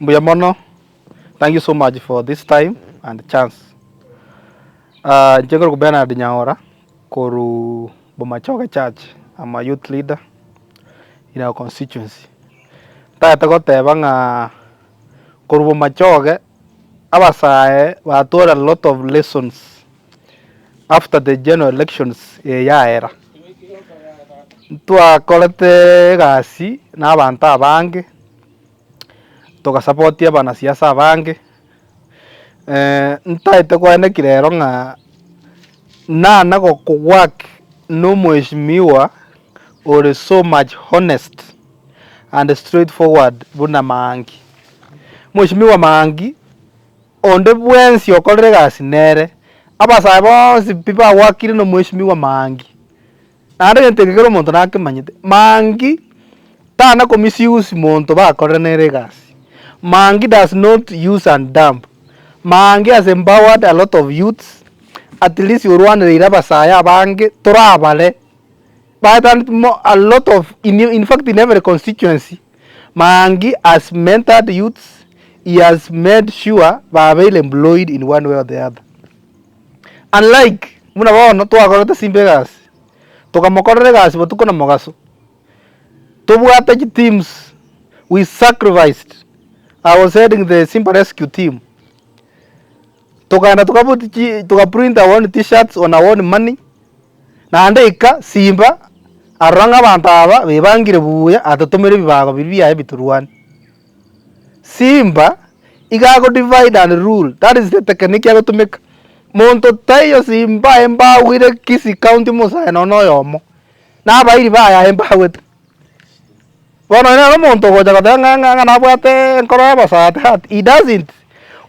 Mbuya mono, thank you so much for this time and chance. Inche nkorokwa Bernard Nyaora korwa Bomachoge church, I'm a youth leader in our constituency. Ntagete goteba ng'a korwa Bomachoge abasae batware a lot of lessons after the general elections eye yaera. Ntwakorete egasi na abanto abange, togasapotia abanasiasa abange, ntaete koenekia rero ng'a nana gokowork na omweshimiwa ore so much honest and straight forward buna Maangi. Mweshimiwa Maangi, onde bwensi okorire egasi nere, abasae bonsi pi bawakire na omweshimiwa Maangi. Naende egento eke kera omonto nakemanyete, Maangi tana ko misuse monto bakorire nere egasi. Maangi does not use and dump. Maangi has empowered a lot of youths, at least orwanereire abasae abange torabare, baetaneti mo a lot of in in fact in every constituency, Maangi has mentored youths, he has made sure babeire employed in one way or the other. Unlike buna bono twakorete Simba egasi, tokamokorera egasi botuko na mogaso, tobwate chiteams, we sacrificed, I was heading the Simba rescue team, tokagenda tokabuti chi toka print our own t-shirts on our own money, naende ika Simba arora ng'a abanto aba bebangire buya atotomere ebibago biria biaye bitorwanie. Simba iga ago divide and rule, that is the technique agotumeka. Monto taiyo simba aye mbagwire Kisii county omosae nonya na oyomo, na abairi baye aye mbagwete. Bono onye nere omonto ogocha goteba ng'a ng'a ng'a nabwate enkoro ya abasae at heart, he doesn't.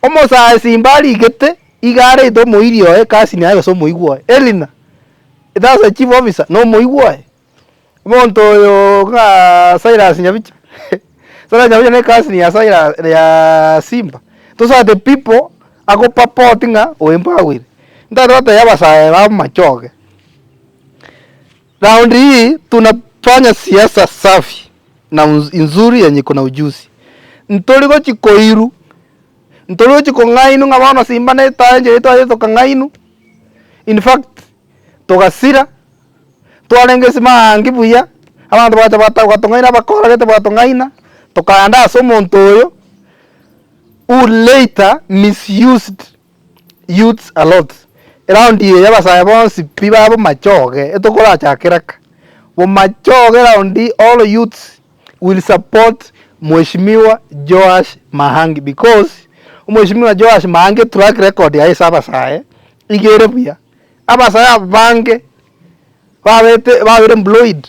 Omosae simba arigete, iga arete omoiri oye ecousin yaye gose omoigwa oye, Elina, that's a chief officer, na omoigwa oye. Omonto oyo ng'a Cyrus Nyabicha, Cyrus Nyabicha ne ecousin ya Cyrus ya Simba. Those are the people ago purport ng'a oyo mbagwire. Ntagete gotebia abasae ba amachoge, round hii tunafanya siasa safi na nzuri yenye iko na ujuzi. Ntori gochi koiru, ntori gochi kong'ainu ng'a bono Simba na etae enchera twachete tokang'ainu, in fact togasira. Twarenge ase maangi buya, abanto bagacha bagatong'aina abakorogete bagatong'aina, tokaenda ase omonto oyo who later misused youths a lot. Eround eye abasae bonsi pi ba bomachoge etokorachakera ka, bomachoge round hii all youths will support Mheshimiwa Joash Maangi because Omweshimiwa Joash Maangi etrack record yaye ase abasae iga ere buya. Abasae abange babete babere employed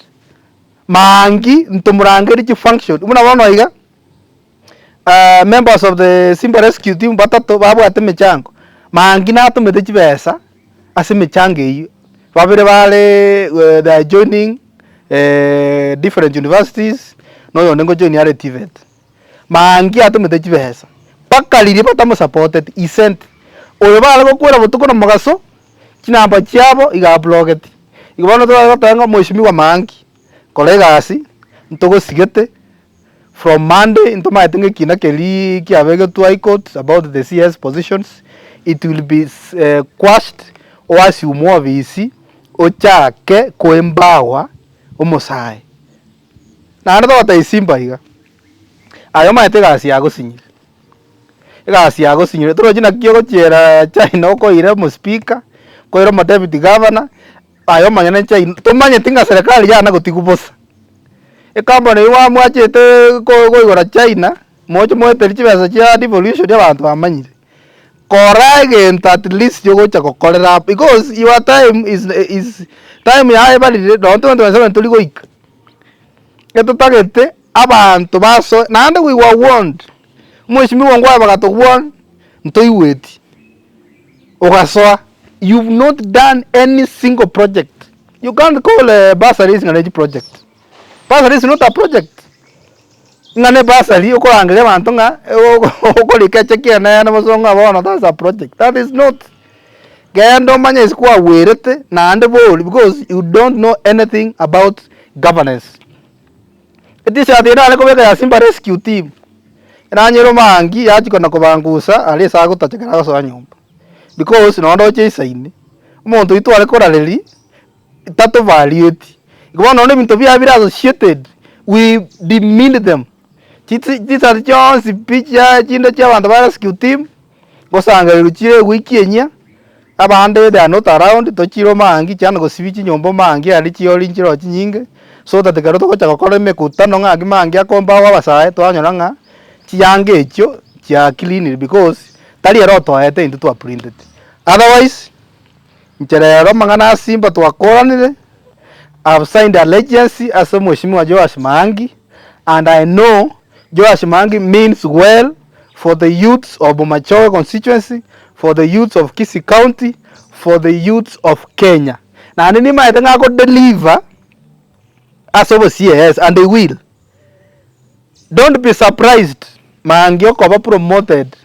maangi ntomorangerie chifunction buna bono iga members of the Simba rescue team batato babwate emechango, maangi natomete chibesa ase emechango eywo, babere bare they are joining different universities, na oyonde ngojoin are TVET. Maangi atomete chibesa, mpaka riria batamosapoteti, he sent. Oyo bare gokwera botuko na mogaso, chinamba chiabo iga ablogeti. Igo bono tore goteba ng'a omweshimiwa Maangi, kora egasi, ntogosigete, from Monday ntomaete ng'a ekina keria kiabegetwe high court about the CS positions, it will be quashed, oassume ofisi, ochake koempower omosae. Naende togotebia Simba iga, aye omanyete egasi yagosinyire, egasi yagosinyire torochi naki ogochiera China okoira omospeaker, okoira omodeputy governor, aye omonyene China tomanyeti ng'a serikali yana gotigwa bosa. Ecompany eywo mwamwachete ko koigora China, moche moeterie chibesa chia devolution abanto bamanyire. Kora egento at least ogocha gokorera aba because your time is is time yaye ebarire nonye 2027 tori goika. Etotagete abanto basoe naende we were warned, omweshimiwa Ongwae bagato warn ntoigweti, ogasoa you've not done any single project, you can't call bursaries ng'a ne chiproject, bursary is not a project, ng'a ne bursary okorangeria abanto ng'a okorika echeki enene bosongo ng'a bono that's a project, that is not. Genda omanye ase kwagwerete naende bori because you don't know anything about governance. Etisati eye nare kobeka ya Simba rescue team, Eranyore omoangi yachia kona kobangusa aria ase agotacha ekero agosoa nyomba, because nonye ndoche eisaini, omonto oyio tware korareria tatobarieti. Igo bono nonye ebinto biaye bire associated, we demeaned them. Chitsi chisati chionsi pi chia chinde chia abanto ba rescue team, ngosangererwa chire ewiki enyia, abande they are not around, tochire omoangi chiana gosibia chinyomba omoangi aria chiori nchiroo chinyinge, so that ekero togocha gokora emekutano ng'a aki maangi akomba agwo abasae twanyora ng'a chianga echio chia cleaniri because tari ere otoete intwe twaprinteti. Otherwise, inche rero amang'ana a Simba twakoranire, I have signed allegiance ase Mheshimiwa Joash Maangi and I know Joash Maangi means well for the youths of Bomachoge constituency, for the youths of Kisii County, for the youths of Kenya. Naende nimaete ng'a ako deliver ase obo CS and he will. Don't be surprised Maangi okoba promoted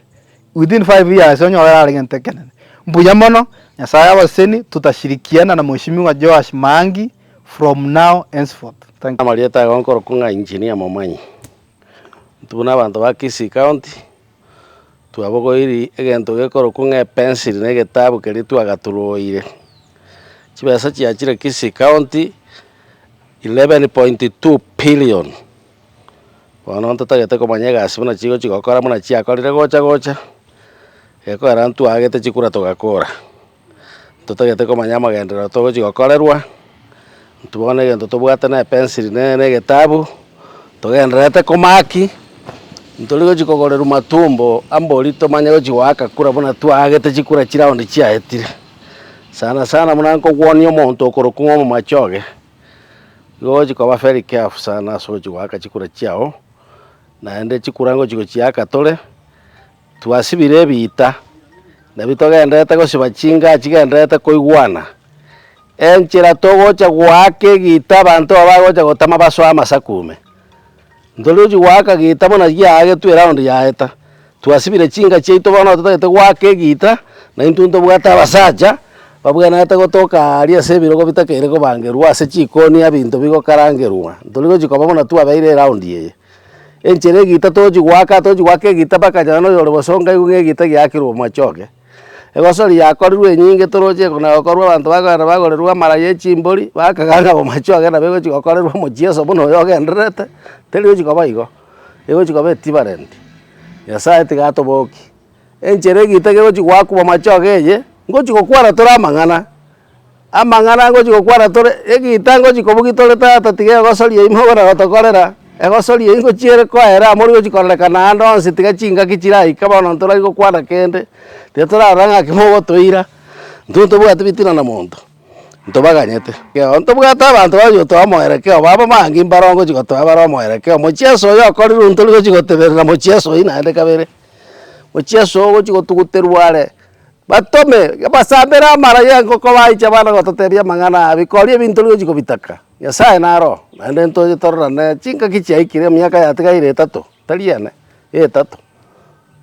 within 5 years onyore are gento ekenene. Mbuya mono, Nyasaye abasesenie, tutashirikiana na Mheshimiwa Joash Maangi from now henceforth. Thank you. Amarieta ago nkorokwa ng'a Engineer Momanyi. Intwe buna abanto ba Kisii County, twabogoiri egento gekorokwa ng'a epencil na egetabu keria twagaturoire. Chibesa chiachire Kisii County 11.2 billion. Bono ntotagete komanya egasi buna chigochi gokora buna chiakorire gocha gocha, gekogera ntwaagete chikura togakora. Ntotagete komanya amagenderero togochi gokorerwa, intwe bono egento tobwate na epencil na na egetabu, togendererete komaki, ntori gochi kogorerwa matumbo ambori tomanye gochi goaka kura buna twaagete chikura chiround chiaetire. Sana sana buna nkogwonia omonto okorokwa ng'a omomachoge, igo ogochi koba very careful sana ase ogochi goaka chikura chiago, naende chikura ngochi gochiaka tore. Twasibire ebiita, nabio togendererete gosiba chingaa chigendererete koigwana. Enchera togocha goaka egiita abanto aba bagocha gotama basoe amasaku ime. Ntori gochi goaka giita buna giaagetwe eround yaeta. Twasibire chinga chiaito bono totagete goaka egiita, na intwe ntobwate abasacha, babwenerete gotoka aaria ase ebirogo bitakeire kobangerwa ase chikoni ebinto bigokarangerwa. Ntori gochi koba buna twabeire eround eye. Enchera egita tochi goaka, tochi goaka egita mpaka nonye na oyore bosongo aigwe ng'a egita giakirwe omochoge. Egosori yakorirwe enyinge toroche ekona gokorwa abanto bakogenda bagorerwa amara ya echimbori, bakaga ng'a bomachoge nabo egochi gokorerwa omochieso buna oyo ogendererete, teri gochi koba igo, egochi koba etifarenti. Nyasaye tiga atobokie, enchera egita kegochi goakwa bomachoge eye, ngochi gokwana tore amang'ana. Amang'ana ngochia gokwana tore, egita ngochia kobugia tore tata tiga egosoria ime okona gotokorera, egosoria eywo ngochia ere koera amo ori gochia kororekana ande onsi tiga chingaki chiraika bono ntorari gokwana kende, tiga torarora ng'aki mogotoira, intwe ntobwati bitina na monto, ntobaganyete. Ekero ntobwate abanto bagochia gotoa omoerekeo babo bange mbaro ngochia gotoa bare omoerekeo, mochieso oyo okorirwe ntori gochia goteberera mochieso oyio naende kabere, mochieso ogochia gotuguterwa are. Batome, basambere amara y'engoko baiche abana gototebia amang'ana aya, bikoria ebinto rigochia kobitaka. Nyasae naro oo, naende ntoche tororane chingaki chiaikire emiaka yatigaire etato, tari ene, etato.